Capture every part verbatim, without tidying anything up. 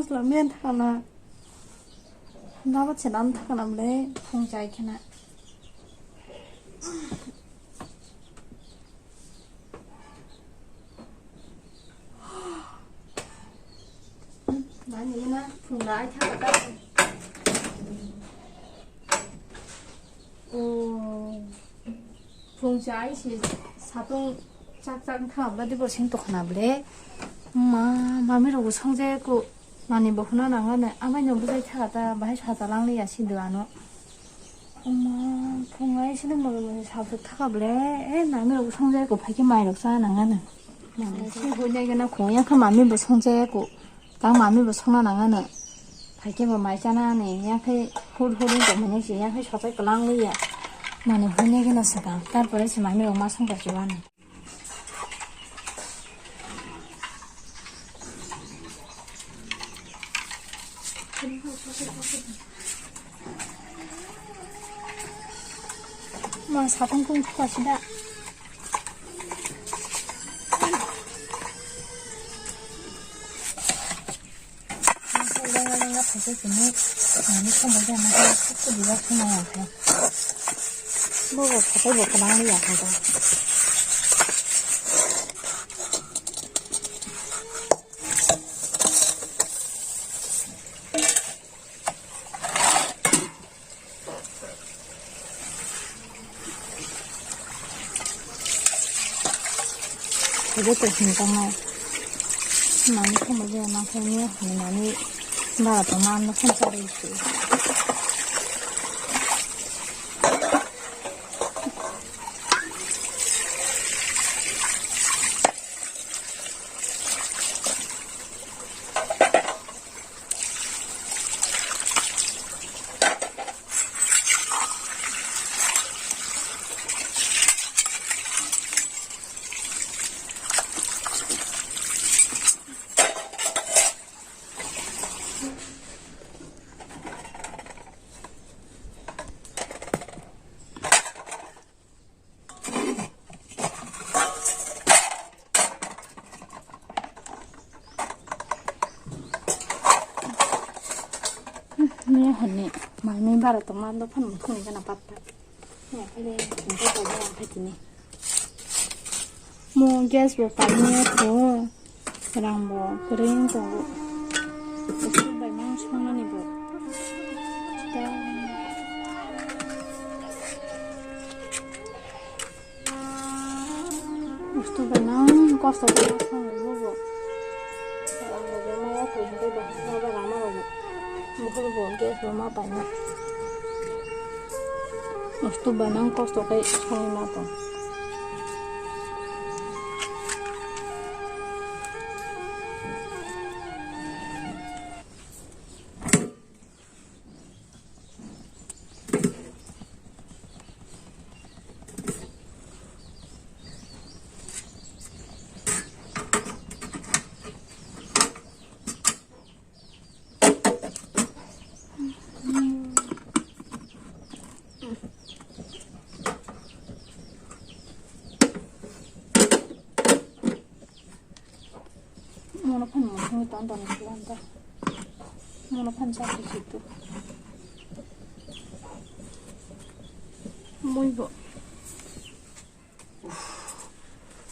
Lamia thakna. Nabo chenan thakna mle phung chai khena. Nani na phung lai thakna. Oh. Phung chai si satung chak chak kha badi bo sing tokna ble. Ma, mami rok song je ko nani bo khuna nang ne amai no bujai tha ta bahai sa ta lang ya si do ano. Ma, phung ai si no mo mo sa thak kha ble. E mami rok song je ko phai ke mai rok sa nang ne. Mami si hoi nai gana khung ya kha mami bo song je ko. Tang mami bo songna nang ano. Phaikhe bo mai chana ni, ya khe hur hur wng tongmani se, ya khe sochai kwlang liya. Mani hwnwi gana swkang. Tarpore se mami rok ma songkha se uanw. Ma satung kung kha se da. Lenga lenga phaikhe tini, ani khumbai khe ama khe khudu ya khumbai ya khe. Bobo phatai bo kwbang ya khe. Joto himtang nai. Nani khe mujhe na khe ni hwnwi nani bara tongma ano khe charwi se. Ni hwnwi mai mui bara tongma dophano thungni gana patta. Ni akhai le thungkhe tongma ang khaitini. Mo gas bo paimani tho, rang bo kwrwi wng tongo. Usto bai mang songnani bo. Usto bai mang kosto khe songwi bo bo. Rang bo bemaya twi hwnkhe bo, abo rama rw bo. Buphuru bo gas bo ma paina. Usto bai mang kosto khe songwi ma tong. Mono phan mo thangwi ton ton ni siyan ta. Mono phan sa si si tu. Mui bo.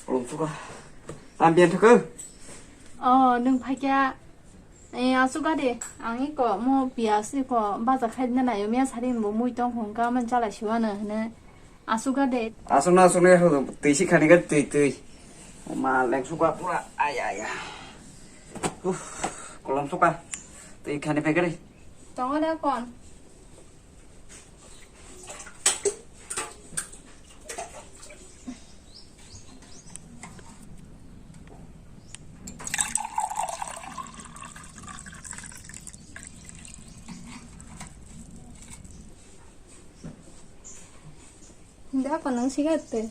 Kolom suka. Tambian thaka. Oh, nung phai kya? Eh, aswk gade, ang iko mo piyas iko baja khaina naio, miya sari bo mui tong hong ka man chala siwano hwno. Aswk gade. Aswk na aswk na twi si khani ga twi twi. Ma leng suka pura ay ay ay. Uff, kolom suka. Twi khani pegari. Tongo da kon. Hindi ako nang sigat eh.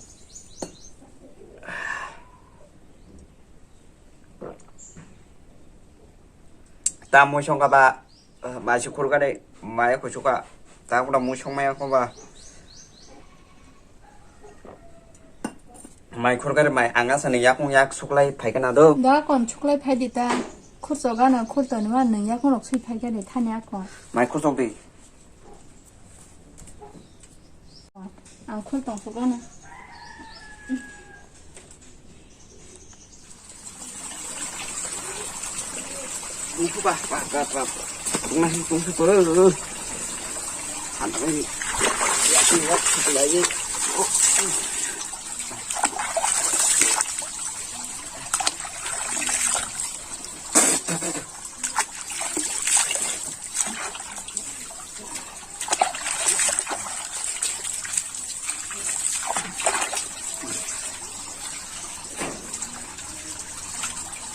Tamo song ka ba. Mai se khurkani mai khusuka. Ta kuna mui songmaya khoba. Mai khurkani mai anga sani yakung yak suklai phaikana do. Da kon suklai phai di ta. Khurchok gana khurtoni ma nwng yakung rok swi phai khe de thani ako. Mai khurchok di. Ang khurtong suk gana. Tungsu ba, ba, ba, ba. Tungna hi tungsu ko. Antai. Ya, ya, ya.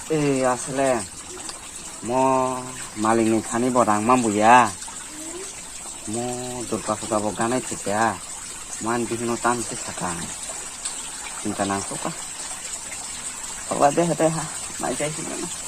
Eh, asle mo malikni thani bo rang mambuya. Mo durga puja bo ganai thikya. Man bihino tam se sakang. Chinta nang suka. Pagla deha deha. Mai jai sini.